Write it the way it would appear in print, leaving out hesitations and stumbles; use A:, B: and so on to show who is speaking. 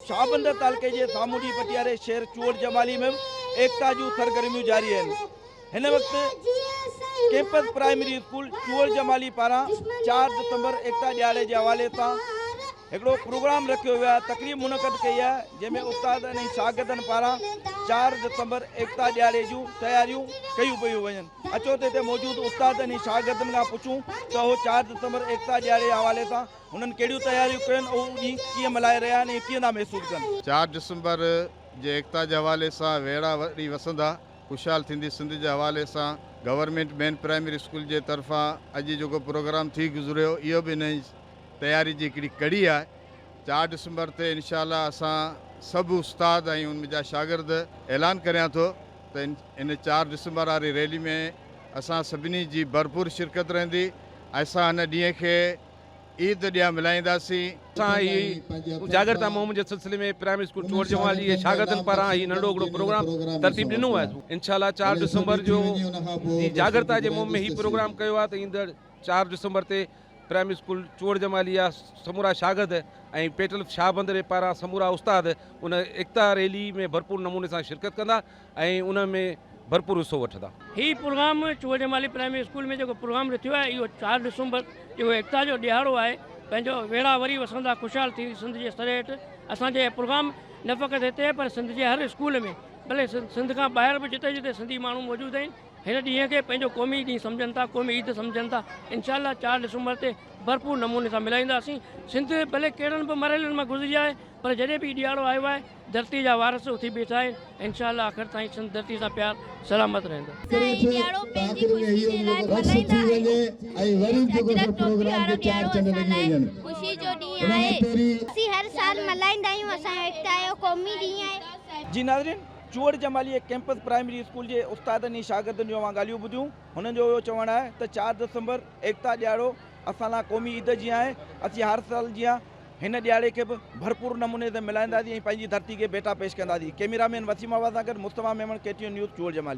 A: شاهبندر تعلقي جي سامونڊي پٽياري شهر چوهڙ جمالي ۾ به ايڪتا جون سرگرميون جاري آهن. هن وقت campus primary school Chohar Jamali پاران چار ڊسمبر ايڪتا ڏهاڙي جي حوالي سان هڪڙو پروگرام رکيو ويو آهي تقريب منعقد ڪئي آهي جنهن ۾ استادن ۽ شاگردن پاران چار ڊسمبر ايڪتا ڏهاڙي جون تياريون ڪيون پيون وڃن اچو ته هتي موجود استادن ۽ شاگردن کان پڇون ته اهو چار ڊسمبر ايڪتا ڏهاڙي جي حوالي سان هنن ڪهڙيون تياريون ڪيون اهو ڏينهن ڪيئن ملهائي رهيا آهن ۽ ڪيئن ٿا محسوس ڪن.
B: چار ڊسمبر جي ايڪتا جي حوالي سان ويڙها وري وسندا، خوشحال ٿيندي سنڌ جي حوالي سان گورنمينٽ مين پرائمري اسڪول جي طرفان اڄ جيڪو پروگرام ٿي گذريو اهو به انهي تياري جي هڪڙي ڪڙي آهي. چار ڊسمبر تي انشاء الله اسان سڀ استاد ۽ ان جا شاگرد اعلان ڪريان ٿو ته ان چار ڊسمبر واري ريلي ۾ اسان سڀني جي ڀرپور شرڪت رهندي ۽ اسان ان ڏينهن کي عيد ڏينهن ملهائينداسين.
C: اسان هي جاڳرتا مهم جي سلسلي ۾ پرائمري اسڪول چوهڙ جمالي جي شاگردن پاران هي ننڍڙو هڪڙو پروگرام ترتيب ڏنو آهي. انشاء الله چار ڊسمبر جو جي جاڳرتا جي مهم ۾ هي پروگرام ڪيو آهي ته ايندڙ چار ڊسمبر تي پرائمري اسڪول چوهڙ جمالي جا سمورا شاگرد ۽ پيٽل شاهه بندري پاران سمورا استاد ان ايڪتا ريلي ۾ ڀرپور نموني سان شرڪت ڪندا ۽ ان ۾ ڀرپور حصو وٺندا.
D: هي programme Chohar Jamali primary school ۾ جيڪو پروگرام رٿيو آهي اهو چار ڊسمبر جيڪو ايڪتا جو ڏهاڙو آهي پنهنجو ويڙها وري وسندا خوشحال ٿيندي سنڌ جي سر هيٺ اسان جي پروگرام نه فقط هتي پر سنڌ جي هر اسڪول ۾ ڀلي سنڌ کان ٻاهر به جتي جتي سنڌي ماڻهو موجود آهن هن ڏينهن کي پنهنجو قومي ڏينهن سمجهن ٿا قومي عيد سمجهن ٿا انشاء الله چار ڊسمبر تي ڀرپور نموني سان ملهائينداسين سنڌ ڀلي ڪهڙن به مرحلن مان گذري آهي پر جڏهن به هي ڏهاڙو آيو آهي ڌرتي جا وارث اٿي بيٺا آهن انشاء الله آخر تائين سنڌ ڌرتي سان پيار سلامت رهندو.
E: اسان هي ڏهاڙو پنهنجي خوشي جي لاء ملهائيندا آهيون. هي اجرڪ ٽوپي وارو ڏهاڙو اسان لاء خوشي جو ڏينهن آهي. اسين هر سال ملهائيندا آهيون اسان جو ايڪتا جو قومي ڏينهن آهي.
A: جي ناظرين Chohar Jamali campus primary school جي استادن ۽ شاگردن جون اوهان ڳالهيون ٻڌيون هنن جو اهو چوڻ آهي ته چار ڊسمبر ايڪتا ڏهاڙو اسان لاء قومي عيد جيان آهي اسين هر سال جيان هن ڏهاڙي کي به ڀرپور نموني سان ملهائينداسين ۽ پنهنجي ڌرتي کي ڀيٽا پيش ڪنداسين. ڪئميرا مين وسيم عباس سان گڏ Mustafa Memon K T N news Chohar Jamali.